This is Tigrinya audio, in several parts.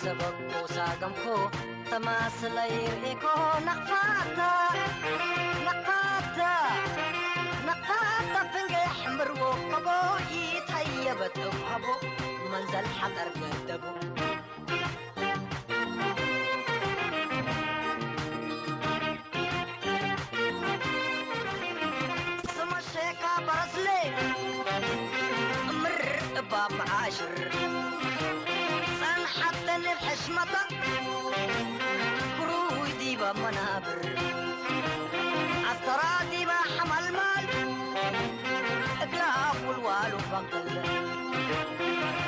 ተበቁሳ ገምኮ ተማስለይ ርኢኮ ናቕፋታ ናቕፋታ ናቕፋታ ፍንገሕ ምርዎ ከቦ ይታየበት እብሃቦ መንዘል ሓጠር ገደቡ ስመሸካ በረስሌ እምር እባ መዓሽር ጸንሓተኒ ብሕሽመታ ክሩይ ዲባ መናብር ኣስተራ ዲባ ሓማልማል እግላ ውልዋሉ በቕል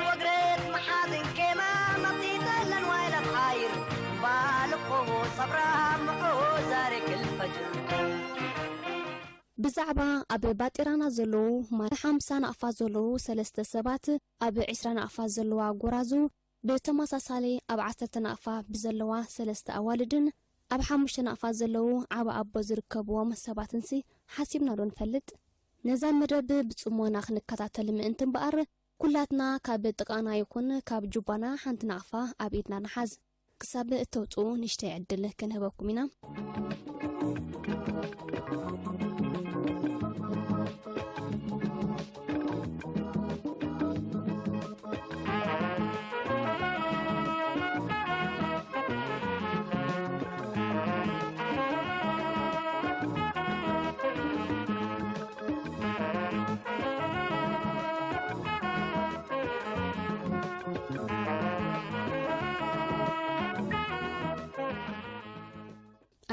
ወግሬት መሓዝን ኬማ መጢጠለን ዋይለት ሓይር ባልኮ ሰብራ ምዑ ዛሬ ክልፈጅር ብዛዕባ ኣብ ባጤራና ዘለዉ ማል ሓምሳ ናቕፋ ዘለዉ ሰለስተ ሰባት ኣብ ዕስራ ናቕፋ ዘለዋ ጎራዙ ብተመሳሳሊ ኣብ ዓሰርተ ናቕፋ ብዘለዋ ሰለስተ ኣዋልድን ኣብ ሓሙሽተ ናቕፋ ዘለዉ ዓቢ ኣቦ ዝርከብዎም ሰባትንሲ ሓሲብና ዶ ንፈልጥ? ነዛ መደብ ብጽሞና ክንከታተል ምእንቲ እምበኣር፣ ኩላትና ካብ ጥቓና ይኹን ካብ ጁባና ሓንቲ ናቕፋ ኣብ ኢድና ንሓዝ። ክሳብ እተውጽኡ ንእሽተይ ዕድል ክንህበኩም ኢና።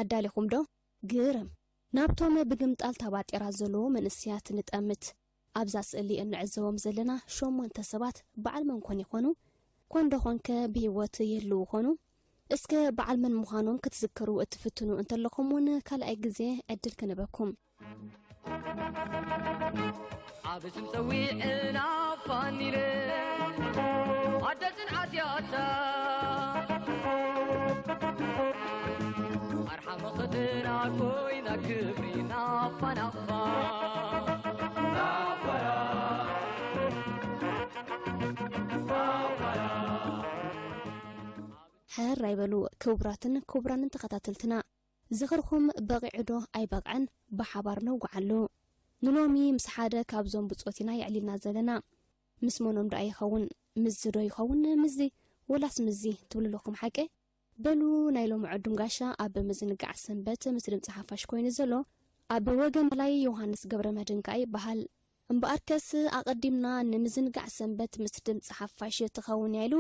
ኣዳሊኹም ዶ? ግርም! ናብቶም ብግምጣል ታባጢራ ዘለዉ መንእሰያት ንጠምት። ኣብዛ ስእሊ እንዕዘቦም ዘለና ሸሞንተ ሰባት በዓል መን ኮን ይኾኑ? ኮን ዶ ኾንከ ብህይወት ይህልዉ ኾኑ? እስከ በዓል መን ምዃኖም ክትዝክሩ እትፍትኑ እንተለኹም እውን ካልኣይ ግዜ ዕድል ክንበኩም። ኣብ ስም ጸዊዕና ፋኒለ ኣደ ጽንዓት ያታ ኣርሓ መኸተና ኮይና ክብሪ ናፋ ናፋ ሕራይ በሉ ክቡራትን ክቡራንን ተኸታተልትና። ዝኽርኹም በቒዑ ዶ ኣይበቕዐን? ብሓባር ነውግዓሉ። ንሎሚ ምስ ሓደ ካብዞም ብጾት ኢና የዕሊልና ዘለና። ምስ መኖም ደኣ ይኸውን? ምስዚ ዶ ይኸውን? ምስዚ ወላስ ምስዚ ትብሉ ኣለኹም ሓቀይ? በሉ ናይ ሎሚ ዕዱም ጋሻ ኣብ ምዝንጋዕ ሰንበት ምስ ድምጺ ሓፋሽ ኮይኑ ዘሎ ኣብ ወገን ማላይ ዮሃንስ ገብረመድህን ከኣ ይበሃል። እምበኣርከስ ኣቐዲምና ንምዝንጋዕ ሰንበት ምስ ድምጺ ሓፋሽ ትኸውን እያ ኢሉ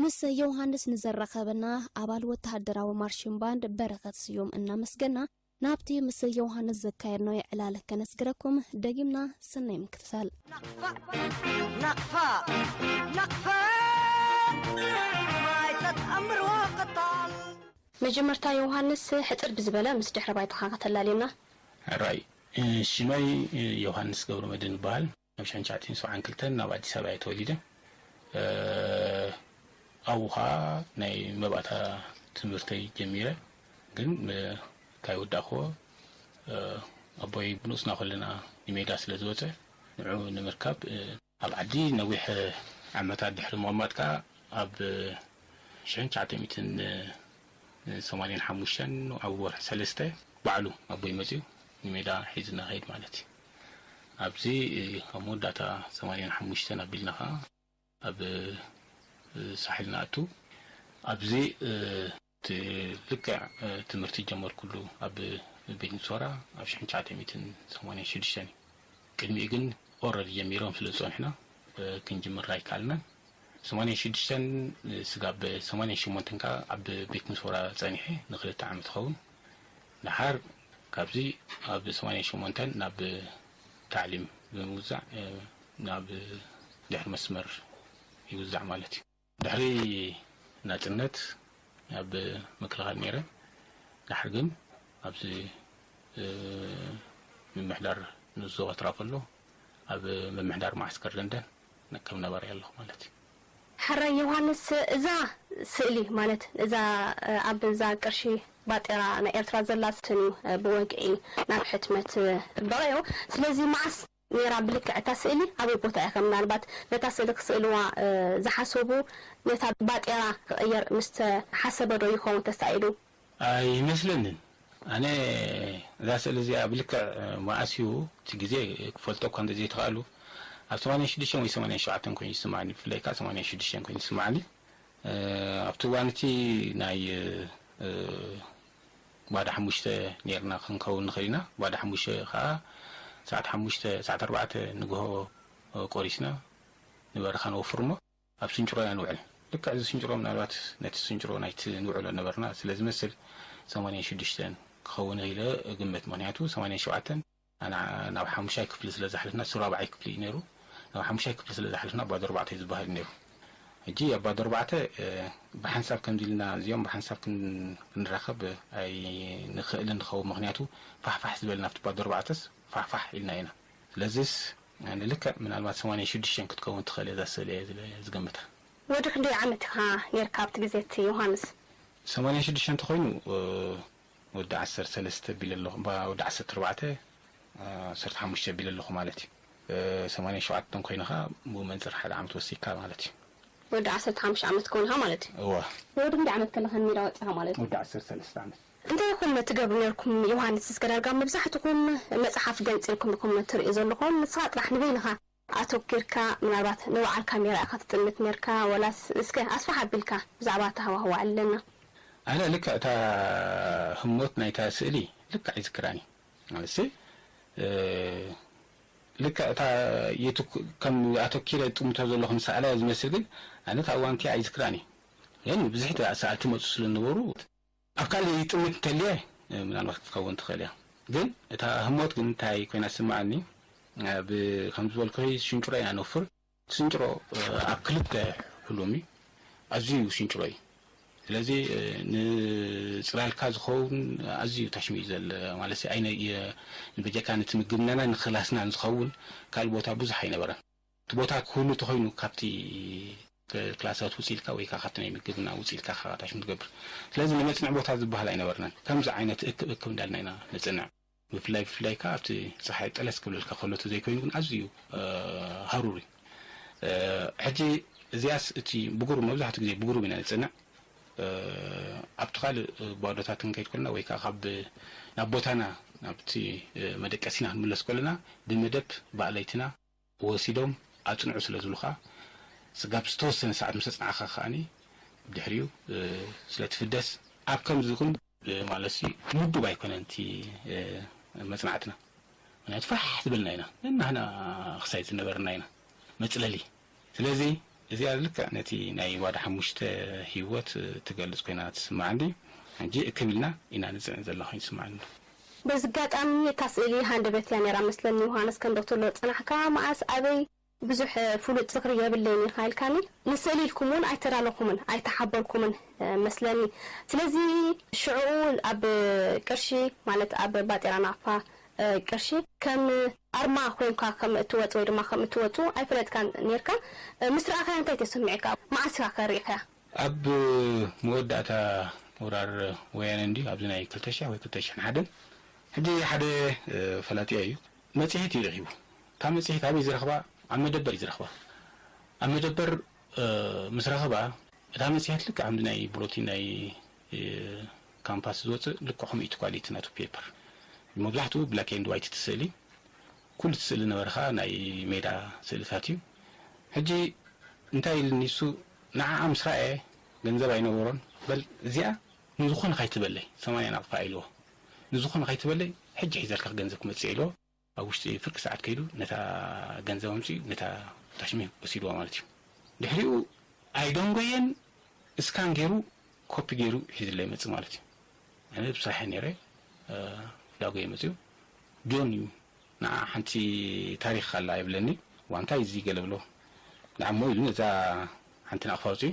ምስ ዮሃንስ ንዘራኸበና ኣባል ወተሃደራዊ ማርሺን ባንድ በረኸት ስዩም እናመስገና ናብቲ ምስ ዮሃንስ ዘካየድናዮ ዕላል ከነስግረኩም ደጊምና ሰናይ ምክትታል። ናቕፋ ናቕፋ ናቕፋ ማይ ተትኣምርዎ ቅጣል መጀመርታ ዮሃንስ ሕጽር ብዝበለ ምስ ድሕረ ባይታኻ ከተላልየና። ሕራይ፣ ሽመይ ዮሃንስ ገብረመድህን ይበሃል። ኣብ ሽሕን ትሽዓተን ሰብዓን ክልተን ናብ ኣዲስ ኣበባ እየ ተወሊደ። ኣብኡ ኸዓ ናይ መባእታ ትምህርተይ ጀሚረ፣ ግን ካይወዳእክዎ ኣቦይ ብንኡስና ከለና ንሜዳ ስለ ዝወፀ ንዑ ንምርካብ ኣብ ዓዲ ነዊሕ ዓመታት ድሕሪ ምቕማጥ ከኣ ኣብ ሽሕን ትሽዓተ ሚእትን ሰማንያን ሓሙሽተን ኣብ ወርሒ ሰለስተ ባዕሉ ኣቦይ መጺኡ ንሜዳ ሒዝና ኸይድ ማለት እዩ። ኣብዚ ኣብ መወዳእታ ሰማንያን ሓሙሽተን ኣቢልና ኸኣ ኣብ ሳሕል ንኣቱ። ኣብዚ እቲ ልክዕ ትምህርቲ ጀመርኩሉ ኣብ ቤት ምሶራ ኣብ ሽሕን ትሽዓተ ሚእትን ሰማንያን ሽዱሽተን እዩ። ቅድሚኡ ግን ኦረዲ ጀሚሮም ስለ ዝጸንሕና ክንጅምር ኣይከኣልናን። ሰማንያን ሽዱሽተን ስጋብ ሰማንያን ሸሞንተን ከኣ ኣብ ቤት ምሶራ ጸኒሐ ንክልተ ዓመት ኸውን። ደሓር ካብዚ ኣብ ሰማንያን ሸሞንተን ናብ ታዕሊም ብምውዛዕ ናብ ድሕሪ መስመር ይውዛዕ ማለት እዩ። ድሕሪ ናጽነት ኣብ ምክልኻል ነይረ። ድሕሪ ግን ኣብዚ ምምሕዳር ንኡስ ዞባ ትራፈሎ ኣብ ምምሕዳር ማዓስከር ደንደን ከም ነባሪ ኣለኹ ማለት እዩ። ሕራይ ዮሃንስ፣ እዛ ስእሊ ማለት እዛ ኣብ እዛ ቅርሺ ባጤራ ናይ ኤርትራ ዘላ ስትን እዩ ብወግዒ ናብ ሕትመት በቐዮ። ስለዚ መዓስ ነይራ ብልክዕ እታ ስእሊ ኣበይ ቦታ ኢኻ ምናልባት ነታ ስእሊ ክስእልዋ ዝሓሰቡ ነታ ባጤራ ክቕየር ምስ ተሓሰበ ዶ ይኸውን ተሳኢሉ? ኣይመስለንን። ኣነ እዛ ስእሊ እዚኣ ብልክዕ መኣስ እዩ እቲ ግዜ ክፈልጦ እኳ እንተዘይተኻእሉ ኣብ ሰማንያን ሽዱሽተን ወይ ሰማንያን ሸውዓተን ኮይኑ ይስምዓኒ። ብፍላይ ከዓ ሰማንያን ሽዱሽተን ኮይኑ ይስምዓኒ። ኣብቲ እዋን እቲ ናይ ባዳ ሓሙሽተ ነይርና ክንከውን ንኽእል ኢና። ባዳ ሓሙሽተ ከዓ ሰዓት ሓሙሽተ ሰዓት ኣርባዕተ ንግሆ ቆሪስና ንበረኻ ንወፍር እሞ ኣብ ስንጭሮ ኢና ንውዕል። ልክዕ እዚ ስንጭሮ ምናልባት ነቲ ስንጭሮ ናይቲ ንውዕሎ ነበርና ስለ ዝመስል ሰማንያን ሽዱሽተን ክኸውን ኢለ እግምት። ምኽንያቱ ሰማንያን ሸውዓተን ኣና ናብ ሓሙሻይ ክፍሊ ስለ ዝሓለፍና፣ እሱ ራብዓይ ክፍሊ እዩ ነይሩ። ናብ ሓሙሻይ ክፍሊ ስለ ዝሓለፍና ኣባ ዶርባዕተ እዩ ዝበሃል ነይሩ። ሕጂ ኣባ ዶርባዕተ ብሓንሳብ ከምዚ ኢልና እዚኦም ብሓንሳብ ክንራኸብ ኣይንኽእልን ንኸውን። ምኽንያቱ ፋሕፋሕ ዝበልና ኣብቲ ኣባ ዶርባዕተስ ፋሕፋሕ ኢልና ኢና። ስለዚስ ንልክዕ ምናልባት ሰማንያን ሽዱሽተን ክትከውን ትኽእል እያ እዛ ስእሊ እየ ዝለ- ዝገምታ። ወዲ ክንደይ ዓመት ኢኻ ነርካ ኣብቲ ግዜ እቲ ዮሃንስ? ሰማንያን ሽዱሽተ እንተኾይኑ ወዲ ዓሰርተ ሰለስተ ቢለ ኣለኹ፣ ባ- ወዲ ዓሰርተ ኣርባዕተ ዓሰርተ ሓሙሽተ ቢለ ኣለኹ ማለት እዩ። ሰማንያን ሸውዓተን ኮይንኻ ብኡ መንፅር ሓደ ዓመት ወሲድካ ማለት እዩ። ወዲ ዓሰርተ ሓሙሽተ ዓመት ክኾንኻ ማለት እዩ። እወ። ወዲ ክንደይ ዓመት ከለኻ ሜዳ ወፂኻ ማለት እዩ? ወዲ ዓሰርተ ሰለስተ ዓመት። እንታይ ኢኹም ትገብሩ ነርኩም ዮሃንስ? እስከ ዳርጋ መብዛሕትኹም መፅሓፍ ገንፂልኩም ኢኹም ትርእዩ ዘለኹም። ንስኻ ጥራሕ ንበይንኻ ኣተኪርካ ምናልባት ንባዕልካ ሜራ ኢኻ ትጥምት ነርካ ወላስ? እስከ ኣስፍሕ ኣቢልካ ብዛዕባ እቲ ሃዋህው ኣዕልለና። ኣነ ልክዕ እታ ህሞት ናይታ ስእሊ ልክዕ ኣይዝክራን እዩ። ማለትሲ ልክዕ እታ የትኩ- ከም ኣተኪረ ጥምቶ ዘለኹ ንሰኣላ ዝመስል ግን ኣነ እታ እዋንቲ ኣይዝክራን እዩ። ግን ብዙሕ ሰኣልቲ መፁ ስለ ዝነበሩ ኣብ ካልእ ይጥምት እንተልየ ምናልባት ክትከውን ትኽእል እያ። ግን እታ ህሞት ግን እንታይ ኮይና ትስምዓኒ ኣብ ከም ዝበልኩኺ ሽንጭሮ ኢና ነውፍር። እቲ ሽንጭሮ ኣብ ክልተ ሕሉም እዩ። ኣዝዩ ሽንጭሮ እዩ። ስለዚ ንፅላልካ ዝኸውን ኣዝዩ ታሽሚ እዩ ዘለ ማለት ኣይነ ንበጀካ ነቲ ምግብናና ንክላስናን ዝኸውን ካልእ ቦታ ብዙሕ ኣይነበረን። እቲ ቦታ ክህሉ ተኾይኑ ካብቲ ክላሳት ውፅእ ኢልካ ወይ ከዓ ካብቲ ናይ ምግብና ውፅእ ኢልካ ኢኻ ታሽሙ ትገብር። ስለዚ ንመፅንዒ ቦታ ዝበሃል ኣይነበርናን። ከምዚ ዓይነት እክብ እክብ እንዳልና ኢና ነፅንዕ። ብፍላይ ብፍላይ ከዓ ኣብቲ ፀሓይ ጠለስ ክብለልካ ከሎ ተዘይኮይኑ ግን ኣዝዩ ሃሩር እዩ። ሕጂ እዚኣስ እቲ ብጉሩብ መብዛሕትኡ ግዜ ብጉሩብ ኢና ነፅንዕ። ኣብቲ ካልእ ባዶታት ክንከይድ ከለና ወይ ከዓ ካብ ናብ ቦታና ናብቲ መደቀሲና ክንምለስ ከለና ብመደብ ብኣለይትና ወሲዶም ኣጽንዑ ስለ ዝብሉኻ፣ ስጋብ ዝተወሰነ ሰዓት ምስ ኣጽናዕኻ ከኣኒ ብድሕሪኡ ስለ ትፍደስ ኣብ ከምዚ ግን ማለትሲ ምዱብ ኣይኮነን እቲ መጽናዕትና። ምክንያቱ ፋሕ ዝበልና ኢና ነናህና ክሳይ ዝነበርና ኢና መጽለሊ። ስለዚ እዚኣ ልክዕ ነቲ ናይ ዋዳ ሓሙሽተ ህይወት ትገልጽ ኮይና ትስምዓኒ። ሕጂ እክብ ኢልና ኢና ንጽዕን ዘለና ኮይኑ ይስምዓኒ። በዚ ኣጋጣሚ እታ ስእሊ ሃንደበት እያ ነይራ መስለኒ ዮሃንስ ከም ዶክተር ሎርድ ጸናሕካ መኣስ ኣበይ ብዙሕ ፍሉጥ ዝኽሪ የብለይን ኢኻ ኢልካኒ ንስእሊ ኢልኩም እውን ኣይተዳለኹምን ኣይተሓበርኩምን መስለኒ ስለዚ ሽዑ ኣብ ቅርሺ ማለት ኣብ ባጤራ ናቕፋ ቅርሺ ከም ኣርማ ኮይንካ ከም እትወጽእ ወይ ድማ ከም እትወጹ ኣይፈለጥካን ኔርካ ምስ ረኣኻያ እንታይ ተሰሚዕካ መዓስ ኢኻ ከ ርኢኻያ ኣብ መወዳእታ ወራር ወያነ እንድዩ ኣብዚ ናይ ክልተ ሺሕ ወይ ክልተ ሺሕን ሓደን ሕጂ ሓደ ፈላጢኣ እዩ መፅሄት እዩ ረኺቡ እታ መፅሄት ኣበይ ዝረኽባ ኣብ መደበር እዩ ዝረኽባ ኣብ መደበር ምስ ረኸባ እታ መፅሄት ልክዕ ከምዚ ናይ ብሎቲን ናይ ካምፓስ ዝወፅእ ልክዕ ከምኡ እዩ ኳሊቲ ናቱ ፔፐር መብዛሕትኡ ብላክ ኤንድ ዋይት ትስእሊ ኩሉ ትስእሊ ነበረ ከዓ ናይ ሜዳ ስእልታት እዩ ሕጂ እንታይ ኢልኒ እሱ ንዓኣ ምስ ረኣየ ገንዘብ ኣይነበሮን በል እዚኣ ንዝኾነ ካይትበለይ ሰማንያ ናቕፋ ኢልዎ ንዝኾነ ካይትበለይ ሕጂ ሒዘልካ ገንዘብ ክመፅእ ኢልዎ ኣብ ውሽጢ ፍርቂ ሰዓት ከይዱ ነታ ገንዘብ ኣምፂኡ ነታ ታሽሚ ወሲድዋ ማለት እዩ ድሕሪኡ ኣይደንጎየን እስካን ገይሩ ኮፒ ገይሩ ሒዝለይ መፅእ ማለት እዩ ኣነ ብስራሕ ነይረ ዳጎየ መፅኡ ጆን እዩ ንዓ ሓንቲ ታሪኽ ኣላ ይብለኒ ዋንታ እዚ ገለ ብሎ ንዓ እሞ ኢሉ ነዛ ሓንቲ ናቕፋ ኣውፅኡ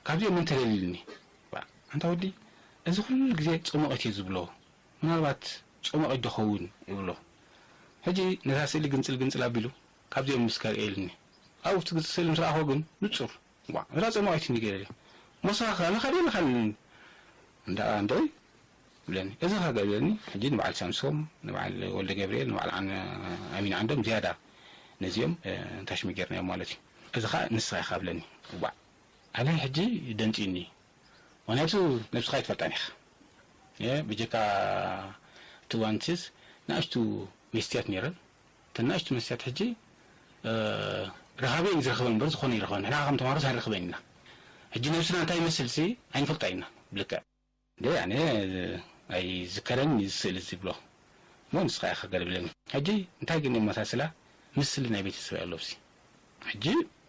ካብዚኦም መን ተለሊ ኢልኒ ኣንታ ወዲ እዚ ኩሉ ግዜ ፆሞቒት እየ ዝብሎ ምናልባት ፆሞቒት ዶ ኸውን ይብሎ ሕጂ ነታ ስእሊ ግንፅል ግንፅል ኣቢሉ ካብዚኦም ምስ ከርእየ ኢልኒ ኣብኡ እቲ ስእሊ ምስ ረኣኽዎ ግን ንፁር ዋ እዛ ፆሞቒት እንዲ ገለ ሞሳኻ ንኻደ ንኻልኒ እንዳ እንዶይ ይብለኒ እዚ ኸ ገብረኒ ሕጂ ንበዓል ሳምሶም ንበዓል ወልደ ገብርኤል ንበዓል ኣሚን ዓንዶም ዝያዳ ነዚኦም ታሽሚ ጌርናዮም ማለት እዩ። እዚ ኸዓ ንስኻ ኢኻ ብለኒ። ዋዕ፣ ኣነ ሕጂ ደንጽዩኒ። ምኽንያቱ ነብስኻ ኣይትፈልጣን ኢኻ። ብጀካ እቲ ዋንቲስ ንኣሽቱ መስትያት ነይረን። እተን ንኣሽቱ መስትያት ሕጂ ረኻቢ እየን ዝረኽበን እምበር ዝኾነ ይረኽበን፣ ንሕና ከም ተምሃሮስ ኣይንረኽበን ኢና። ሕጂ ነብስና እንታይ ይመስልሲ ኣይንፈልጣ ኢና ብልክዕ። ደይ ኣነ ኣይዝከረን እዚ ስእሊ እዚ ብሎ እሞ ንስኻ ኢኻ ገለ ብለኒ። ሕጂ እንታይ ግን የመሳስላ ምስሊ ናይ ቤተሰብ ኣለብሲ። ሕጂ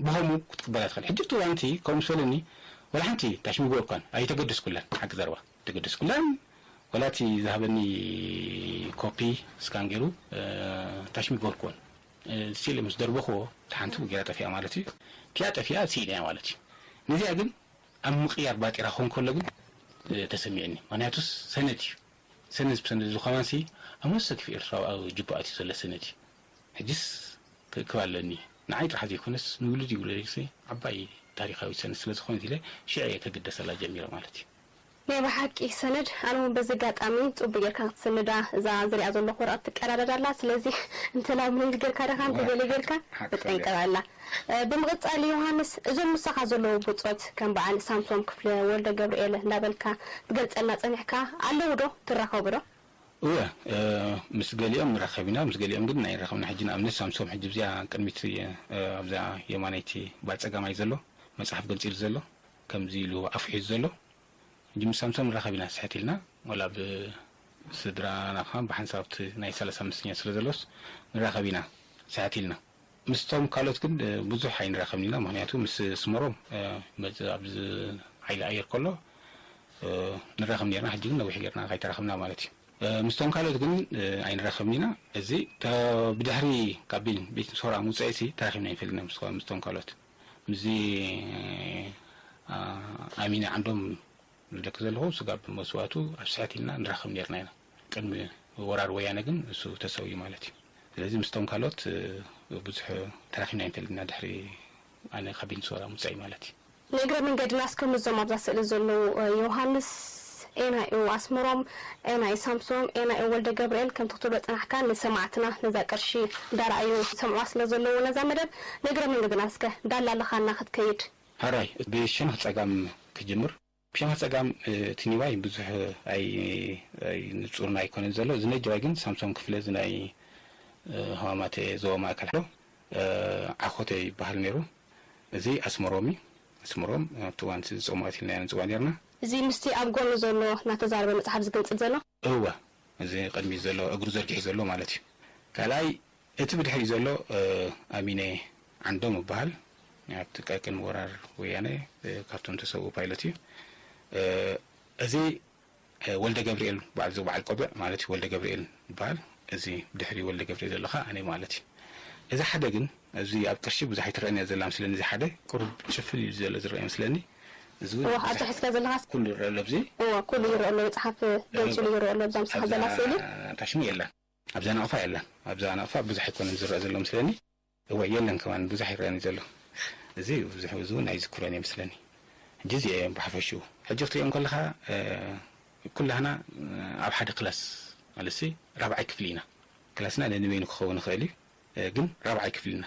ብኸምኡ ክትቅበላ ትኽእል። ሕጂ እቲ ዋንቲ ከምኡ ምስ በለኒ ወላ ሓንቲ ታሽሚ ጎርኳን ኣይተገደስኩላን፣ ሓቂ ዘረባ ኣይተገደስኩላን። ወላ እቲ ዝሃበኒ ኮፒ ስካን ገይሩ ታሽሚ ጎርኩዎን። ስቲል ምስ ደርበኽዎ ሓንቲ ገይራ ጠፊኣ ማለት እዩ። እቲኣ ጠፊኣ ስኢለያ ማለት እዩ። ነዚኣ ግን ኣብ ምቕያር ባጤራ ክኸውን ከሎ ግን ተሰሚዕኒ። ምኽንያቱስ ሰነድ እዩ። ሰነድ ብሰነድ እዚ ከማንሲ ኣብ መሰክፍ ኤርትራዊ ኣብ ጅባ ኣትዩ ዘሎ ሰነድ እዩ። ሕጅስ ክእክብ ኣለኒ። ንዓይ ጥራሕ ዘይኮነስ ንውሉድ ይውለደልሲ ዓባይ ታሪኻዊ ሰነድ ስለ ዝኾነት ኢለ ሽዐ እየ ከግደሰላ ጀሚረ ማለት እዩ። ናይ ብሓቂ ሰነድ፣ ኣነ እውን በዚ ኣጋጣሚ ጽቡቅ ጌርካ ክትስንዳ እዛ ዝሪኣ ዘለኹ ወረቐት ትቀዳደድ ኣላ። ስለዚ እንተ ላብ ምንግ ጌርካ ደኻ እንተ ገለ ጌርካ ሓቂ፣ ሓቂ ትጠንቀቕ ኣላ። እ፣ ብምቕጻል ዮሃንስ፣ እዞም ምሳኻ ዘለዉ ብጾት ከም በዓል ሳምሶም ክፍለ፣ ወልደ ገብርኤል እንዳበልካ ትገልጸልና ጸኒሕካ ኣለዉ ዶ? ትራኸቡ ዶ? እወ፣ እ፣ ምስ ገሊኦም ንራኸብ ኢና፣ ምስ ገሊኦም ግን ኣይራኸብና። ሕጂ ንኣብነት ሳምሶም ሕጂ ኣብዚኣ ቅድሚት፣ እ፣ ኣብዛ የማነይቲ ባጸጋማይ ዘሎ መጽሓፍ ገንጺሉ ዘሎ ከምዚ ኢሉ ኣፉ ሒዙ ዘሎ ሕጂ ምስ ሳምሶም ንራኸብ ኢና ስሕት ኢልና፣ ወላ ብስድራና ከማን ብሓንሳብ እቲ ናይ ሰላሳ ኣምስተኛ ስለ ዘሎስ ንራኸብ ኢና ስሕት ኢልና። ምስቶም ካልኦት ግን፣ እ፣ ብዙሕ ኣይንራኸብን ኢና፣ ምኽንያቱ ምስ ኣስመሮም፣ እ፣ መጽ-፣ ኣብዚ ሓይሊ ኣየር ከሎ፣ እ፣ ንራኸብ ኔርና፣ ሕጂ ግን ነዊሕ ጌርና ካይተራኸብና ማለት እዩ። እ፣ ምስቶም ካልኦት ግን፣ እ፣ ኣይንራኸብን ኢና። እዚ ተ-፣ ብድሕሪ ካብ ቤት፣ ቤት ሶራ ምውጻእሲ ተራኺብና ኣይንፈልጥን ኢና ምስ፣ ምስቶም ካልኦት። ምስዚ፣ እ፣ ኣሚነ ዓንዶም ዝብለኪ ዘለኹ ስጋብ መስዋእቱ ኣብ ስሕት ኢልና ንራኸብ ኔርና ኢና። ቅድሚ ወራር ወያነ ግን እሱ ተሰውዩ ማለት እዩ። ስለዚ ምስቶም ካልኦት፣ እ፣ ብዙሕ ተራኺብና ኣይንፈልጥን ኢና ድሕሪ ኣነ ካብ ቤት ሶራ ምውጻእይ ማለት እዩ። ንእግረ መንገድና እስከ ምስዞም ኣብዛ ስእሊ ዘለዉ፣ እ፣ ዮሃንስ፣ ኤናዩ ኣስመሮም፣ ኤናዩ ሳምሶም፣ ኤናዩ ወልደ ገብርኤል ከምቲ ክትብሎ ጸናሕካ ንሰማዕትና ነዛ ቅርሺ እንዳረኣዩ ዝሰምዑዋ ስለ ዘለዉ ነዛ መደብ ንእግረ መንገድና እስከ እንዳላለኻና ክትከይድ። ሕራይ፣ ብሸነኽ ጸጋም ክጅምር። ብሸነኽ ጸጋም፣ እ፣ እቲ ኒዋይ ብዙሕ ኣይ-፣ ኣይ-፣ ንጹርና ኣይኮነን ዘሎ። እዚ ነጀዋይ ግን ሳምሶም ክፍለ፣ እዚ ናይ፣ እ፣ ህማማት ዞባ ማእከል ሓሎ፣ እ፣ ዓኾተ ይበሃል ነይሩ። እዚ ኣስመሮም እዩ። ኣስመሮም ኣብቲ እዋን እቲ ዝጸምዋ ኢልናዮ ንጽውዓ ነርና። እዚ ምስቲ ኣብ ጎኑ ዘሎ እናተዛረበ መጽሓፍ ዝግንጽል ዘሎ? እወ፣ እዚ ቅድሚት ዘሎ እግሩ ዘርጊሑ ዘሎ ማለት እዩ። ካልኣይ፣ እቲ ብድሕሪት ዘሎ፣ እ፣ ኣሚነ ዓንዶም ይበሃል። ኣብቲ ቀ-፣ ቅድሚ ወራር ወያነ፣ እ፣ ካብቶም ተሰውኡ ፓይለት እዩ። እ፣ እዚ እ፣ ወልደ ገብርኤል በዓል፣ እዚ በዓል ቆቢዕ ማለት እዩ፣ ወልደ ገብርኤል ይበሃል። እዚ ብድሕሪ ወልደ ገብርኤል ዘሎ ኸኣ ኣነ ማለት እዩ። እዚ ሓደ ግን፣ እዚ ኣብ ቅርሺ ብዙሕ ኣይትረኣን እያ ዘላ መስለኒ፣ እዚ ሓደ ቁሩብ ጭፍል እዩ ዘሎ ዝረአ መስለኒ። እዚ እውን እወ፣ ኣብዚ ብዙሕ ሒዝካ ዘለኻስ? ኩሉ ይረአ ኣሎ ኣብዚ። እወ፣ ኩሉ ይረአ ኣሎ፣ መጽሓፍ ገንጺሉ ይረአ ኣሎ፣ ኣብዛ ምሳኻ ኣብዛ ዘላ ስእሊ። ታሽሙ የላን። ኣብዛ ናቕፋ የላን። ኣብዛ ናቕፋ ብዙሕ ኣይኮነን ዝረአ ዘሎ መስለኒ። እወ፣ የለን ከማን፣ ብዙሕ ይረኣኒ ዘሎ። እዚ ብዙሕ፣ እዚ እውን ኣይዝክሮን እየ መስለኒ። ሕጂ እዚ እየ ብሓፈሽኡ። ሕጂ ክትሪኦም ከለኻ፣ እ፣ ኩላህና፣ እ፣ ኣብ ሓደ ክላስ፣ ማለትሲ ራብዓይ ክፍሊ ኢና። ክላስና ነንበይኑ ክኸውን ይኽእል እዩ፣ እ፣ ግን ራብዓይ ክፍሊ ኢና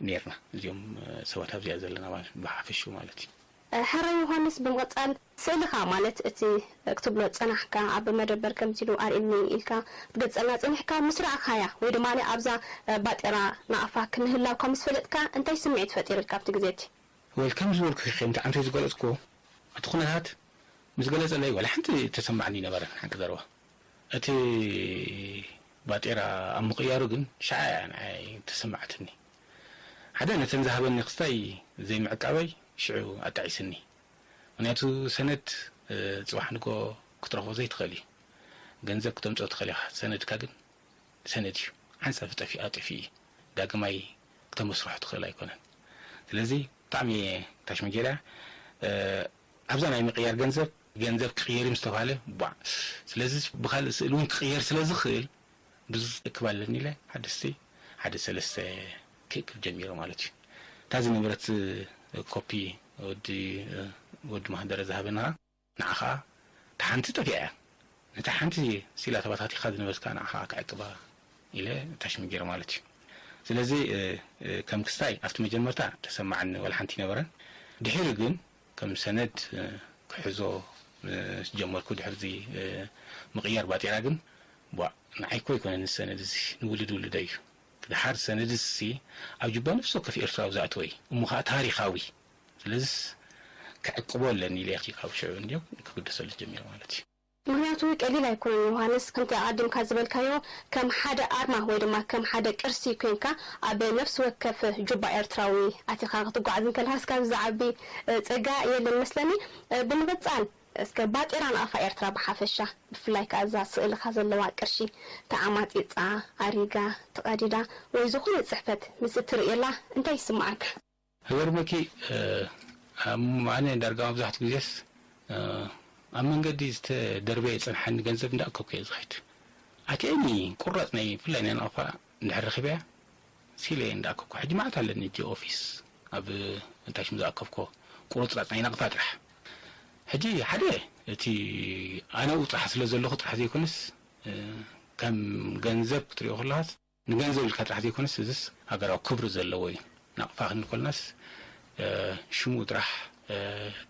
ነይርና። እዚኦም፣ እ፣ ሰባት ኣብዚኣ ዘለና ማለት፣ ብሓፈሽኡ ማለት እዩ። ሕራይ ዮሃንስ፣ ብምቕጻል ስእልኻ፣ ማለት እቲ ክትብሎ ዝጸናሕካ ኣብ መደበር ከምዚ ኢሉ ኣርእዩኒ ኢልካ ክትገልጸልና ጸኒሕካ፣ ምስ ረኣኻያ ወይ ድማ ኣብዛ ባጤራ ናቕፋ ክምህላውካ ምስ ፈለጥካ እንታይ ስምዒት ፈጢሩልካ ኣብቲ ግዜ እቲ? ወል ከም ዝበልኩ ኢኺ፣ ከምቲ ዓንተይ ዝገለጽኩዎ፣ እቲ ኩነታት ምስ ገለጸለይ ዋላ ሓንቲ ተሰማዕኒ ነበረን፣ ሓቂ ዘረባ። እቲ ባጤራ ኣብ ምቕያሩ ግን ሽዓ እያ ንዓይ ተሰማዕትኒ። ሓደ ነተን ዝሃበኒ ክስታይ ዘይምዕቃበይ ሽዑ ኣጣዒስኒ። ምኽንያቱ ሰነድ፣ እ፣ ጽባሕ ንግሆ ክትረኽቦ ዘይትኽእል እዩ። ገንዘብ ክተምጽኦ ትኽእል ኢኻ፣ ሰነድካ ግን ሰነድ እዩ። ሓንሳብ ጠፊኣ ጠፊኡ እዩ። ዳግማይ ክተመስርሖ ትኽእል ኣይኮነን። ስለዚ ብጣዕሚ እየ ታሽሚ ጌርያ፣ እ፣ ኣብዛ ናይ ምቕያር ገንዘብ፣ ገንዘብ ክቕየር እዩ ምስ ተባህለ፣ ቧዕ። ስለዚ ብኻልእ ስእሊ እውን ክቕየር ስለ ዝኽእል፣ ብዙሕ እክብ ኣለኒ ኢለ፣ ሓደ እስቲ፣ ሓደ ሰለስተ ክእክብ ጀሚረ ማለት እዩ። እታ ዝነበረት ኮፒ ወዲ፣ ወዲ ማህደረ ዝሃበና፣ ንዓ ኸዓ እታ ሓንቲ ጠፊኣ እያ። ነታ ሓንቲ ሲላ ተባታቲኻ ዝነበርካ ንዓ ኸዓ ክዕቅባ ኢለ ታሽሚ ገይረ ማለት እዩ። ስለዚ ከም ክስታይ ኣብቲ መጀመርታ ተሰማዓኒ ዋላ ሓንቲ ኣይነበረን። ድሒሩ ግን ከም ሰነድ ክሕዞ ምስ ጀመርኩ፣ ድሕርዚ ምቕያር ባጤራ ግን፣ ቧእ፣ ንዓይ እኮ ኣይኮነን እዚ ሰነድ እዚ፣ ንውሉድ ውሉደይ እዩ። ደሓር ሰነድ እዚ ኣብ ጁባ ነፍሲ ወከፍ ኤርትራዊ ዝኣተወ እዩ፣ እሞ ኸኣ ታሪኻዊ። ስለዚስ ክዕቅቦ ኣለኒ ኢለ እየ ካብ ሽዑ እንድዮም ክግደሰሉ ጀሚረ ማለት እዩ። ምኽንያቱ ቀሊል ኣይኮነን ዮሃንስ፣ ከምቲ ኣቐዲምካ ዝበልካዮ፣ ከም ሓደ ኣርማ ወይ ድማ ከም ሓደ ቅርሲ ኮይንካ ኣብ ነፍሲ ወከፍ ጁባ ኤርትራዊ ኣቲኻ ክትጓዓዝ እንከለኻስ ካብዚ ዝዓቢ፣ እ፣ ጸጋ የለን መስለኒ። እ፣ ብምቕጻል እስከ ባጤራ ናቕፋ ኤርትራ ብሓፈሻ፣ ብፍላይ ከኣ እዛ ስእልኻ ዘለዋ ቅርሺ ተዓማጺጻ፣ ኣሪጋ፣ ተቐዲዳ ወይ ዝኾነ ጽሕፈት ምስ እትርእየላ እንታይ ይስምዓካ? ክገርመኪ፣ እ፣ ኣብ ኣነ ዳርጋ መብዛሕትኡ ግዜስ፣ እ፣ ኣብ መንገዲ ዝተደርበየ ዝጸንሓኒ ገንዘብ እንዳኣከብኩ እየ ዝኸይድ። ኣትየኒ ቁራጽ ናይ፣ ብፍላይ ናይ ናቕፋ እንድሕር ረኺበያ፣ ሲለ እየ እንዳኣከብኩ። ሕጂ መዓት ኣለኒ፣ ሕጂ ኦፊስ ኣብ እንታይ ሽም ዝኣከብኮ ቁርጽራጽ ናይ ናቕፋ ጥራሕ። ሕጂ ሓደ፣ እቲ ኣነኡ ጥራሕ ስለ ዘለኹ ጥራሕ ዘይኮነስ፣ እ፣ ከም ገንዘብ ክትሪኦ ከለኻስ፣ ንገንዘብ ኢልካ ጥራሕ ዘይኮነስ፣ እዚስ ሃገራዊ ክብሪ ዘለዎ እዩ። ናቕፋ ክንብል ከለናስ፣ እ፣ ሽሙ ጥራሕ፣ እ፣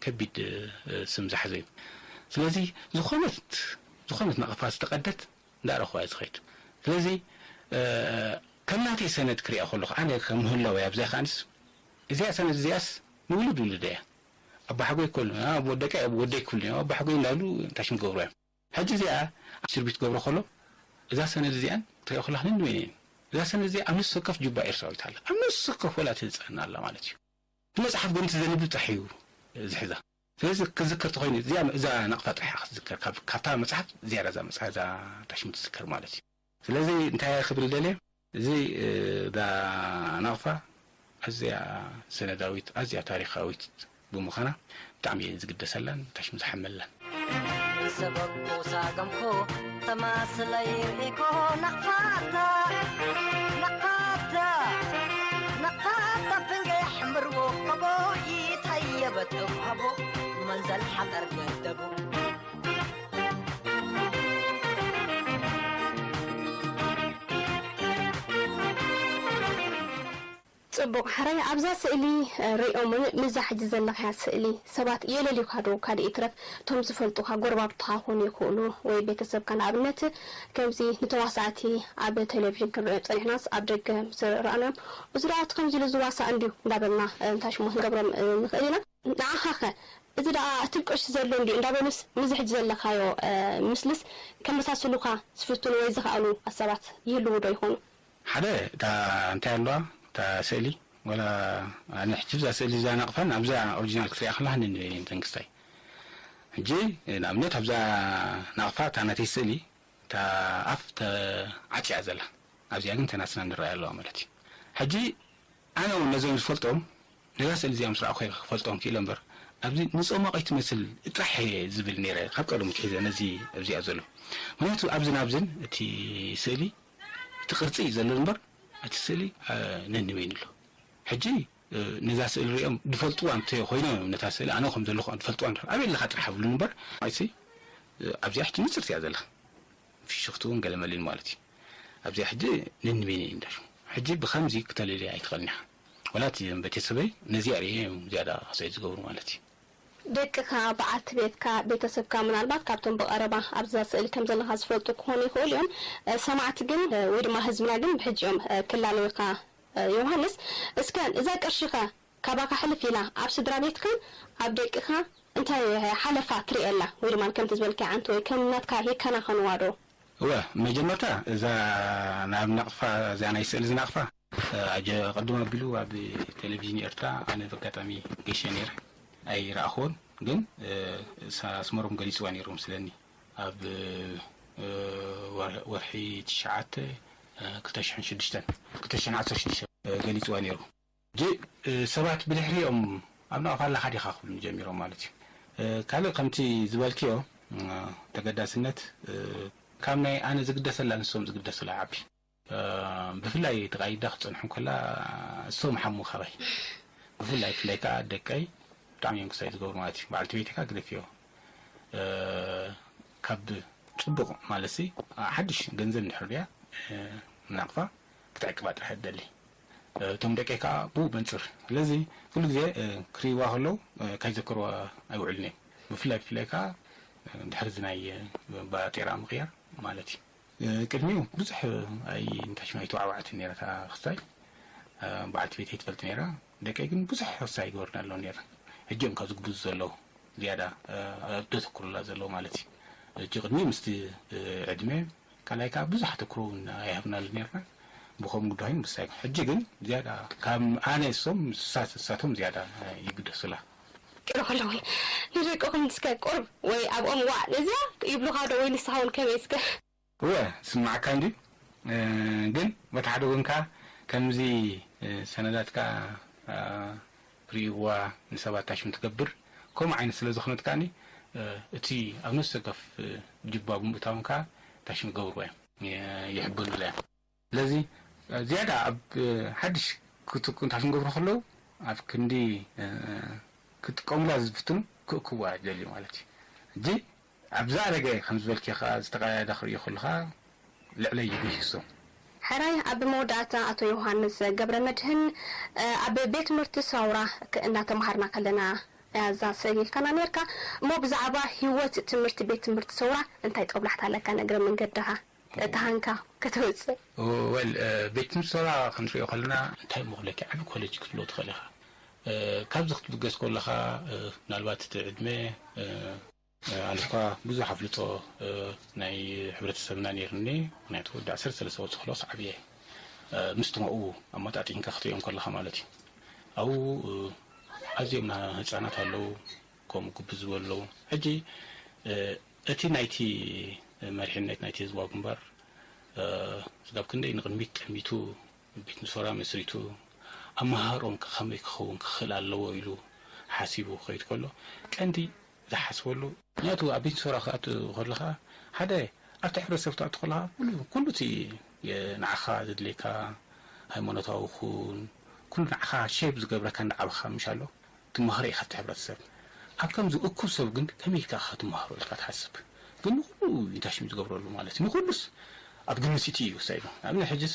ከቢድ፣ እ፣ ስም ዝሓዘ እዩ። ስለዚ ዝኾነት፣ ዝኾነት ናቕፋ ዝተቐደት እንዳረኽባ እየ ዝኸይድ። ስለዚ፣ እ፣ ከም ናተይ ሰነድ ክሪኣ ከለኹ፣ ኣነ ከም ምህላወይ ኣብዚኣ ከኣንስ፣ እዚኣ ሰነድ እዚኣስ ንውሉድ ውሉድ እያ። ኣባሓጎይ ክብሉ፣ ኣ፣ ወደቀይ፣ ወደይ ክብሉ እዮም። ኣባሓጎይ እንዳብሉ እንታይ ሽም ገብሩ እዮም። ሕጂ እዚኣ ኣብ እስር ቤት ገብሮ ከሎ፣ እዛ ሰነድ እዚኣን ትሪኦ ከለኻ ነንበይነን እየን። እዛ ሰነድ እዚኣ ኣብ ነፍሲ ወከፍ ጁባ ኤርትራዊት ኣላ። ኣብ ነፍሲ ወከፍ ወላ እቲ ህጻን ኣላ ማለት እዩ። እቲ መጽሓፍ ግን እቲ ዘንብብ ጥራሕ እዩ ዝሕዛ። ስለዚ ክዝከር ተኾይኑ፣ እዚኣ፣ እዛ ናቕፋ ጥራሕ እያ ክትዝከር። ካብ፣ ካብታ መጽሓፍ ዝያዳ እዛ መጽሓፍ፣ እዛ ታሽሙ ትዝከር ማለት እዩ። ስለዚ እንታይ እየ ክብል ደልየ? እዚ፣ እ፣ እዛ ናቕፋ ኣዝያ ሰነዳዊት፣ ኣዝያ ታሪኻዊት ብምዃና ብጣዕሚ እየ ዝግደሰላን ታሽሙ ዝሓመላን። ሰበቁ ሳገምኮ ተማስለይ ርኢኮ ናቕፋታ፣ ናቕፋታ፣ ናቕፋታ ፍንገሕ ምርዎ ከቦ ይታየበት እኳቦ መንዘል ሓጠር ገደቡ። ጽቡቕ፣ ሕራይ ኣብዛ ስእሊ፣ እ፣ ሪኦምን ምስዛ ሕጂ ዘለኻያ ስእሊ ሰባት የለልዩኻ ዶ? ካልእ ይትረፍ፣ እቶም ዝፈልጡኻ ጎረባብትኻ ክኾኑ ይኽእሉ፣ ወይ ቤተሰብካ። ንኣብነት፣ ከምዚ ንተዋሳእቲ ኣብ ቴሌቪዥን ክንሪኦ ጸኒሕናስ፣ ኣብ ደገ ምስ ረኣናዮም፣ "እዚ ደኣ እቲ ከምዚ ኢሉ ዝዋሳእ እንድዩ" እንዳበልና፣ እ፣ እንታይ ሽሙ ክንገብሮም፣ እ፣ ንኽእል ኢና። ንዓኻኸ፣ "እዚ ደኣ እቲ ቅርሺ ዘሎ እንድዩ" እንዳበሉስ፣ ምስዚ ሕጂ ዘለኻዮ፣ እ፣ ምስልስ ከመሳስሉኻ ዝፍትኑ ወይ ዝኸኣሉ ኣሰባት ይህልዉ ዶ ይኾኑ? ሓደ፣ እታ እንታይ ኣለዋ፣ እታ ስእሊ፣ ወላ ኣነ ሕጂ እዛ ስእሊ እዛ ናቕፋን ኣብዛ ኦሪጂናል ክትሪኣ ከለኻ ነንበይነን ተንክስታይ። ሕጂ ንኣብነት ኣብዛ ናቕፋ እታ ናተይ ስእሊ እታ ኣፍ ተዓጽያ ዘላ፣ ኣብዚኣ ግን ተናስና ንረኣያ ኣለዋ ማለት እዩ። ሕጂ ኣነ እውን ነዞም ዝፈልጦም ነዛ ስእሊ እዚኣ ምስ ረኣኹ እየ ክፈልጦም ክኢለ እምበር፣ ኣብዚ ንጾማቕ ትመስል ጥራሕ እየ ዝብል ነይረ ካብ ቀደሙ ክሒዘ ነዚ ኣብዚኣ ዘሎ። ምኽንያቱ ኣብዝን ኣብዝን እቲ ስእሊ እቲ ቅርጺ እዩ ዘሎ እምበር፣ እቲ ስእሊ፣ እ፣ ነንበይኑ ኣሎ። ሕጂ፣ እ፣ ነዛ ስእሊ ሪኦም ዝፈልጥዋ እንተ ኮይኖም እዮም ነታ ስእሊ ኣነ ከም ዘለኹ ዝፈልጥዋ እንተ ኣበይ ኣለኻ ጥራሕ ኣብሉኒ እምበር፣ ኣይሲ፣ እ፣ ኣብዚኣ ሕጂ ንጽርቲ እያ ዘላ። ፍሽኽቲ እውን ገለመሊን ማለት እዩ። ኣብዚኣ ሕጂ ነንበይኑ እዩ እንዳሹ። ሕጂ ብኸምዚ ክተለልያ ኣይትኽእልን ኢኻ። ወላ እቲ ቤተሰበይ ነዚኣ ርእየ እዮም ዝያዳ ክሳይ ዝገብሩ ማለት እዩ። ደቅኻ፣ በዓልቲ ቤትካ፣ ቤተሰብካ ምናልባት ካብቶም ብቐረባ ኣብዛ ስእሊ ከም ዘለኻ ዝፈልጡ ክኾኑ ይኽእሉ እዮም። እ፣ ሰማዕቲ ግን፣ እ፣ ወይ ድማ ህዝብና ግን ብሕጂ እዮም፣ እ፣ ክላለዩኻ። እ፣ ዮሃንስ፣ እስከ እዛ ቅርሺኸ ካባኻ ሕልፍ ኢላ ኣብ ስድራ ቤትካን ኣብ ደቅኻ እንታይ ሓለፋ ትርእየላ? ወይ ድማ ከምቲ ዝበልካዮ ዓንቶ ወይ ከም ናትካ ይከናኸንዋ ዶ? እወ፣ መጀመርታ እዛ ናብ ናቕፋ፣ እዛ ናይ ስእሊ ዝናቕፋ፣ እ፣ ኣጀ-፣ ቅድም ኣቢሉ ኣብ ቴሌቪዥን ኤርትራ ኣነ ብኣጋጣሚ ገይሸ ነይረ፣ ኣይረኣኽዎን። ግን፣ እ፣ ሳ-፣ ኣስመሮም ገሊጽዋ ነይሩ ምስለኒ። ኣብ፣ እ፣ ወር-፣ ወርሒ ትሽዓተ፣ እ፣ ክልተ ሽሕን ሽዱሽተን፣ ክልተ ሽሕን ዓሰርተ ሽዱሽተ፣ እ፣ ገሊጽዋ ነይሩ። ሕጂ፣ እ፣ ሰባት ብድሕሪኦም ኣብ ናቕፋ ኣለኻ ዲኻ ክብሉኒ ጀሚሮም ማለት እዩ። እ፣ ካልእ ከምቲ ዝበልክዮ፣ እ፣ ተገዳስነት፣ እ፣ ካብ ናይ ኣነ ዝግደሰላ ንሶም ዝግደሱላ ይዓቢ። እ፣ ብፍላይ ተቓይዳ ክትጸንሑ ከላ እሶም ሓሙ ካባይ። ብፍላይ፣ ብፍላይ ከኣ ደቀይ ብጣዕሚ እዮም ክሳይ ዝገብሩ ማለት እዩ። በዓልቲ ቤተይ ከኣ ግደፍዮ። እ፣ ካብ ጽቡቕ ማለትሲ ሓድሽ ገንዘብ እንድሕር ድያ፣ እ፣ ናቕፋ ክትዕቅባ ጥራሕ እደሊ። እቶም ደቀይ ከዓ ብኡ መንፅር። ስለዚ ኩሉ ግዜ ክርእይዋ ከለዉ ካይዘከርዋ ኣይውዕልን እዮም። ብፍላይ ብፍላይ ከዓ ድሕሪ እዚ ናይ ባጤራ ምቕያር ማለት እዩ። ቅድሚኡ ብዙሕ ኣይ እንታሽማ ኣይተዋዕዋዕትን ነይራ እታ ክስታይ። በዓልቲ ቤተይ ትፈልጥ ነይራ። ደቀይ ግን ብዙሕ ክስታይ ይገብርና ኣለዉ ነይራ። ሕጂ እዮም ካብ ዝግብዙ ዘለዉ ዝያዳ ኣብ ዘተኩሩላ ዘለዉ ማለት እዩ። ሕጂ ቅድሚኡ ምስቲ ዕድመ ካልኣይ ከዓ ብዙሕ ኣተኩሮ እውን ኣይሃብናሉ ነይርና። ብኸምኡ ጉዳይን ምስታይ ሕጂ ግን ዝያዳ ካብ ኣነ እሶም ንሳቶም ዝያዳ ይግደሱላ። ቅርብ ከለውን ንደቅኹም እስከ ቁርብ ወይ ኣብኦም ዋዕ ነዚኣ ይብሉኻ ዶ ወይ ንስኻ እውን ከመይ እስከ? እወ ስማዓካ እንዲ ግን በቲ ሓደ ጎንካ ከምዚ ሰነዳትካ ርእይዋ ንሰባት ታሽም ትገብር ከምኡ ዓይነት ስለ ዝኾነት ከኣኒ እቲ ኣብ ነፍሲ ወከፍ ጅባ ብምእታዎም ከኣ ታሽም ይገብርዋ እዮም ይሕበኑላ እዮም። ስለዚ ዝያዳ ኣብ ሓድሽ ክትኩን ታሽም ገብሩ ከለዉ ኣብ ክንዲ ክጥቀሙላ ዝፍትኑ ክእክብዋ ይደልዩ ማለት እዩ። ሕጂ ኣብ ዝኣረገ ከም ዝበልኪ ከኣ ዝተቐያየደ ክርእዮ ከለኻ ልዕለይ ይጉሂሶም። ሕራይ ኣብ መወዳእታ ኣቶ ዮሃንስ ገብረመድህን ኣብ ቤት ትምህርቲ ሰውራ እናተምሃርና ከለና እያ እዛ ስእሊ ኢልካና ነርካ እሞ ብዛዕባ ህይወት ትምህርቲ ቤት ትምህርቲ ሰውራ እንታይ ጦብላሕታ ኣለካ ንእግረ መንገድኻ እታ ሃንካ ከተውፅእ? ወል ቤት ትምህርቲ ሰውራ ክንሪኦ ከለና እንታይ እሞ ክብለኪ ዓቢ ኮሌጅ ክትብሎ ትኽእል ኢኻ። ካብዚ ክትብገስ ከለኻ ምናልባት እቲ ዕድመ ኣነኳ ብዙሕ ኣፍልጦ ናይ ሕብረተሰብና ነይርኒ ምክንያቱ ወዲ ዓሰርተ ሰለስተ ወርሒ ክሎ ሰዓብ እየ ምስቶም ኣብኡ ኣመጣጢንካ ክትሪኦም ከለኻ ማለት እዩ ኣብኡ ኣዝዮም ህፃናት ኣለዉ ከምኡ ግብ ዝበሉ ኣለዉ ሕጂ እቲ ናይቲ መሪሕነት ናይቲ ህዝባዊ ግንባር ስጋብ ክንደይ ንቕድሚት ጠሚቱ ቤት ምሶራ መስሪቱ ኣመሃሮም ከመይ ክኸውን ክኽእል ኣለዎ ኢሉ ሓሲቡ ክኸይድ ከሎ ቀንዲ ዝሓስበሉ ምክንያቱ ኣብ ቤት ሶራ ክትኣቱ ከለኻ ሓደ ኣብቲ ሕብረተሰብ ክትኣቱ ከለኻ ኩሉ እቲ ንዓኻ ዘድልየካ ሃይማኖታዊ ኩን ኩሉ ንዓኻ ሼፕ ዝገብረካ እንዳዓበኻ ምሽ ኣሎ ትመሃሮ ኢኻ ኣብቲ ሕብረተሰብ ኣብ ከምዚ እኩብ ሰብ ግን ከመይ ኢልካ ኢኻ ትመሃሮ ኢልካ ትሓስብ ግን ንኩሉ ኢንታሽም ዝገብረሉ ማለት እዩ ንኩሉስ ኣብ ግምት እቲ እዩ ወሳኝ ንኣብነት ሕጅስ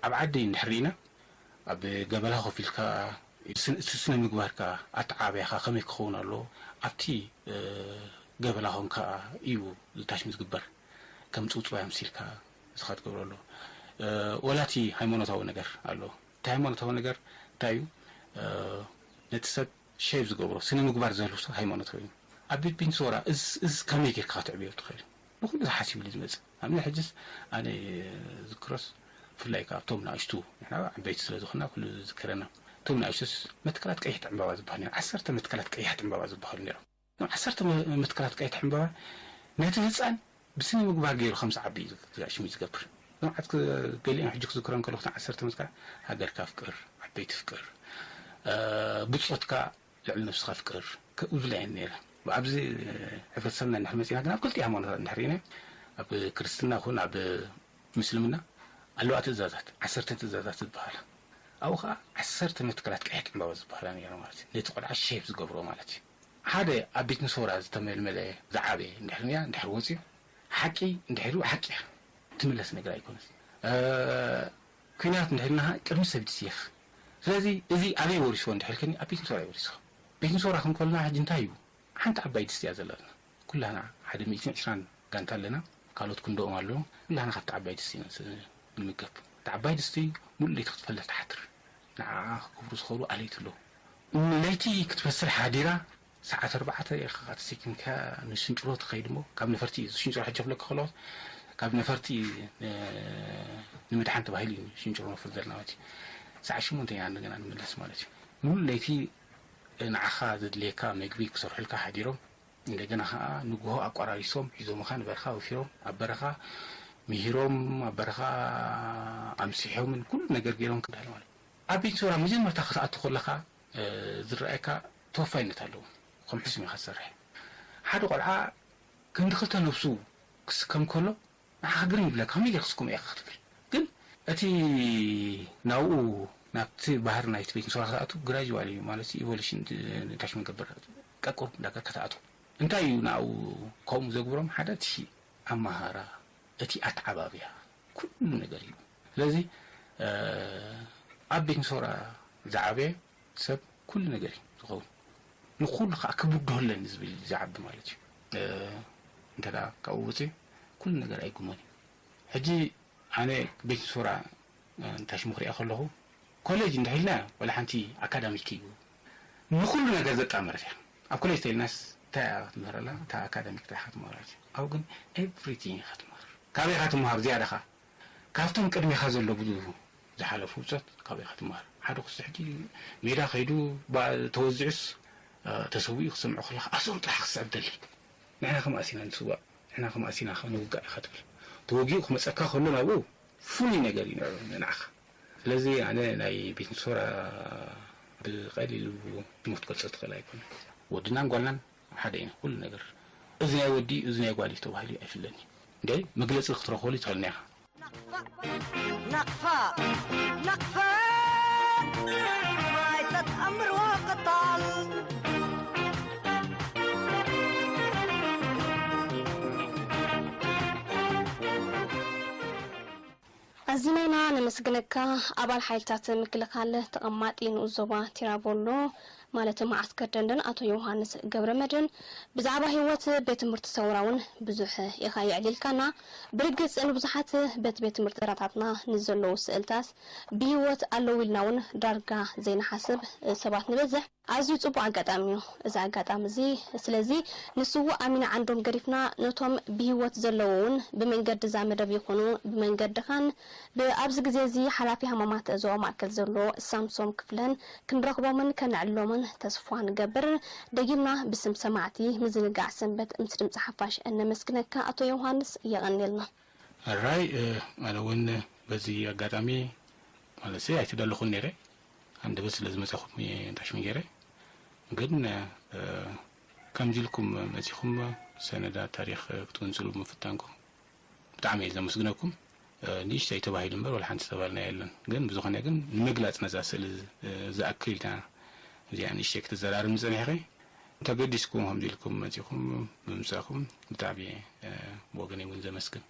ኣብ ዓዲ እንድሕር ኢና ኣብ ገበላ ኮፍ ኢልካ እቲ ስነ ምግባርካ ኣተዓባብያኻ ከመይ ክኸውን ኣለዎ ኣብቲ ገበላ ኮንካ እዩ ታሽም ዝግበር ከም ፅውፅዋይ ኣምሲልካ ንስኻ ትገብሮ ኣሎ ወላ እቲ ሃይማኖታዊ ነገር ኣሎ እቲ ሃይማኖታዊ ነገር እንታይ እዩ ነቲ ሰብ ሼፕ ዝገብሮ ስነ ምግባር ዘልብሶ ሃይማኖታዊ እዩ ኣብ ቤት ቢንሶራ እዚ ከመይ ጌርካ ክትዕብዮ ትኽእል ንኩሉ ዝሓሲብሉ ዝመፅእ ኣብነ ሕጅስ ኣነ ዝክሮስ ብፍላይ ካብቶም ንኣሽቱ ንሕና ዓበይቲ ስለ ዝኾና ኩሉ ዝዝከረና እቶም ንኣሽቱስ መትከላት ቀይሕቲ ዕምባባ ዝበሃል ነይሩ ዓሰርተ መትከላት ቀያሕቲ ዕምባባ ዝበሃሉ ነይሮም እቶም ዓሰርተ መትከላት ቀይሕቲ ዕምባባ ነቲ ህፃን ብስነ ምግባር ገይሩ ከም ዝዓቢ እዩ ሽሙ ዝገብር እቶም ዓት ገሊኦም ሕጂ ክዝክሮም ከለኹ ዓሰርተ መትከላት ሃገርካ ፍቅር ዓበይቲ ፍቅር ብፆትካ ልዕሊ ነብስኻ ፍቅር ዝብላ እየን ነይረን። ኣብዚ ሕብረተሰብና እንድሕር መፂና ግን ኣብ ክልቲኡ ሃይማኖታት እንድሕር ርኢና ኣብ ክርስትና ይኹን ኣብ ምስልምና ኣለዋ ትእዛዛት ዓሰርተ ትእዛዛት ዝበሃላ ኣብኡ ከዓ ዓሰርተ መትከላት ቀይሕቲ ዕምባባ ዝበሃላ ነይረ ማለት እዩ ነቲ ቆልዓ ሼፕ ዝገብሮ ማለት እዩ ሓደ ኣብ ቤት ንሶራ ዝተመልመለ ዝዓበየ እንድሕር ያ እንድሕር ወፅዩ ሓቂ እንድሕር ሓቂ እያ ትምለስ ነገር ኣይኮነስ ኩናት እንድሕር ናሃ ቅድሚ ሰብ ድስየፍ ስለዚ እዚ ኣበይ ወሪስዎ እንድሕልክኒ ኣብ ቤት ንሶራ ይወሪስዎ ቤት ንሶራ ክንኮልና ሕጂ እንታይ እዩ ሓንቲ ዓባይ ድስቲ እያ ዘለና ኩላና ሓደ ሚእትን ዕስራን ጋንታ ኣለና ካልኦት ክንደኦም ኣለዉ ኩላና ካብቲ ዓባይ ድስቲ ኢና ንምገብ እቲ ዓባይ ድስቲ ሙሉ ለይቲ ክትፈለስ ትሓትር ንዓኣ ክገብሩ ዝኽእሉ ኣለይቲ ኣለዉ ለይቲ ክትበስል ሓዲራ ሰዓት ኣርባዕተ ኢኻ ተሰኪምካ ንሽንጭሮ ትኸይድ እሞ ካብ ነፈርቲ እዩ ሽንጭሮ ሕጂ ክብለካ ከለኹ ካብ ነፈርቲ ንምድሓን ተባሂሉ እዩ ሽንጭሮ ነፍር ዘለና ማለት እዩ ሰዓት ሽሞንተ ኢና እንደገና ንምለስ ማለት እዩ ሙሉ ለይቲ ንዓኻ ዘድልየካ መግቢ ክሰርሑልካ ሓዲሮም እንደገና ከዓ ንግሆ ኣቋራሪሶም ሒዞምኻ ንበረኻ ወፊሮም ኣብ በረኻ ምሂሮም ኣብ በረኻ ኣምሲሖምን ኩሉ ነገር ገይሮም ክዳል ማለት ኣብ ቤት ሶራ መጀመርታ ክትኣቱ ከለኻ ዝረኣየካ ተወፋይነት ኣለዎ ከም ሕሱም ኢኻ ትሰርሕ ሓደ ቆልዓ ክንዲ ክልተ ነብሱ ክስከም ከሎ ንዓኻ ግርም ይብለካ ከመይ ገይርካ ክስከሞ ኢኻ ክትብል ግን እቲ ናብኡ ናብቲ ባህር ናይቲ ቤት ሶራ ክትኣቱ ግራጅዋል እዩ ማለት ኢቮሉሽን ታሽም ገብር ቀቁር እንዳገር ከተኣቱ እንታይ እዩ ናብኡ ከምኡ ዘግብሮም ሓደ እቲ ኣመሃራ እቲ ኣተዓባብያ ኩሉ ነገር እዩ ስለዚ ኣብ ቤት ሶራ ዝዓበየ ሰብ ኩሉ ነገር እዩ ዝኸውን። ንኹሉ ከዓ ክብድሆ ኣለኒ ዝብል እዩ ዝዓቢ ማለት እዩ። እንተ ካብኡ ውፅእ ኩሉ ነገር ኣይጉሞን እዩ። ሕጂ ኣነ ቤት ሶራ እንታሽ ምኽሪኣ ከለኹ ኮሌጅ እንድሕልና ወላ ሓንቲ ኣካዳሚክ እዩ ንኹሉ ነገር ዘጣመረት እያ። ኣብ ኮሌጅ ተይልናስ እንታይ ክትምህረላ እታ ኣካዳሚክ እንታይ ክትምህራ ኣብኡ ግን ኤቭሪቲንግ ኢኻ ትምህር። ካበይ ኢኻ ትምሃር ዝያዳኻ ካብቶም ቅድሚኻ ዘሎ ብዙ ዝሓለፉ ውፀት ካበይ ኢኻ ትምሃር ሓደ ክስቲ ሕጂ ሜዳ ከይዱ ተወዚዑስ ተሰዊኡ ክሰምዑ ከለካ ኣሶም ጥራሕ ክስዕብ ደሊ። ንሕና ከማእሲና ንስዋእ ንሕና ከማእሲና ንውጋእ ኢኻ ትብል። ተወጊኡ ክመፀካ ከሎ ናብኡ ፍሉይ ነገር እዩ ንዓኻ። ስለዚ ኣነ ናይ ቤት ሶራ ብቐሊሉ ትምህርት ገልፀ ትኽእል ኣይኮነ። ወድናን ጓልናን ሓደ ኢና ኩሉ ነገር። እዚ ናይ ወዲ እዚ ናይ ጓል እዩ ተባሂሉ ኣይፍለኒ። እንደ መግለፂ ክትረኽበሉ ይትኽእልና ኢኻ። ናቕፋ ናቕፋ ማይ ተትኣምርዎ ቅጣል። ኣዚና ኢና ነመስግነካ። ኣባል ሓይልታት ምክልኻል ተቐማጢ ንኡስ ዞባ ቲራቮሎ ማለት ማዓስከር ደንደን ኣቶ ዮውሃንስ ገብረመድህን ብዛዕባ ህይወት ቤት ትምህርቲ ሰውራ እውን ብዙሕ ኢኻ የዕሊልካና። ብርግጽ ንብዙሓት በቲ ቤት ትምህርቲ ተራታትና ንዘለዉ ስእልታት ብህይወት ኣለዉ ኢልና እውን ዳርጋ ዘይንሓስብ ሰባት ንበዝሕ። ኣዝዩ ጽቡቕ ኣጋጣሚ እዩ እዚ ኣጋጣሚ እዚ። ስለዚ ንስዉእ ኣሚና ዓንዶም ገዲፍና ነቶም ብህይወት ዘለዉ እውን ብመንገዲ እዛ መደብ ይኹኑ ብመንገድኻን ብኣብዚ ግዜ እዚ ሓላፊ ሃማማት ዞባ ማእከል ዘሎ ሳምሶም ክፍለን ክንረኽቦምን ከነዕልሎምን ተስፋ ንገብር። ደጊምና ብስም ሰማዕቲ ምዝንጋዕ ሰንበት ምስ ድምጺ ሓፋሽ እነመስግነካ ኣቶ ዮውሃንስ የቐንየልና። ሕራይ ኣነ እውን በዚ ኣጋጣሚ ማለት ኣይተደለኹን ነይረ። ኣንደበት ስለ ዝመጻኹም እየ እንታሽም ገይረ። ግን ከምዚ ኢልኩም መጺኹም ሰነዳት ታሪኽ ክትውንጽሉ ምፍታንኩም ብጣዕሚ እየ ዘመስግነኩም። ንእሽተይ ተባሂሉ እምበር ወላ ሓንቲ ዝተባልና የለን። ግን ብዝኾነ ግን ንምግላጽ ነዛ ስእሊ ዝኣክል ኢና እዚኣ ንእሽተይ ክትዘራርብ ንጸኒሕኸ ተገዲስኩም ከምዚ ኢልኩም መጺኹም ብምምጻእኩም ብጣዕሚ ብወገነይ እውን ዘመስግን።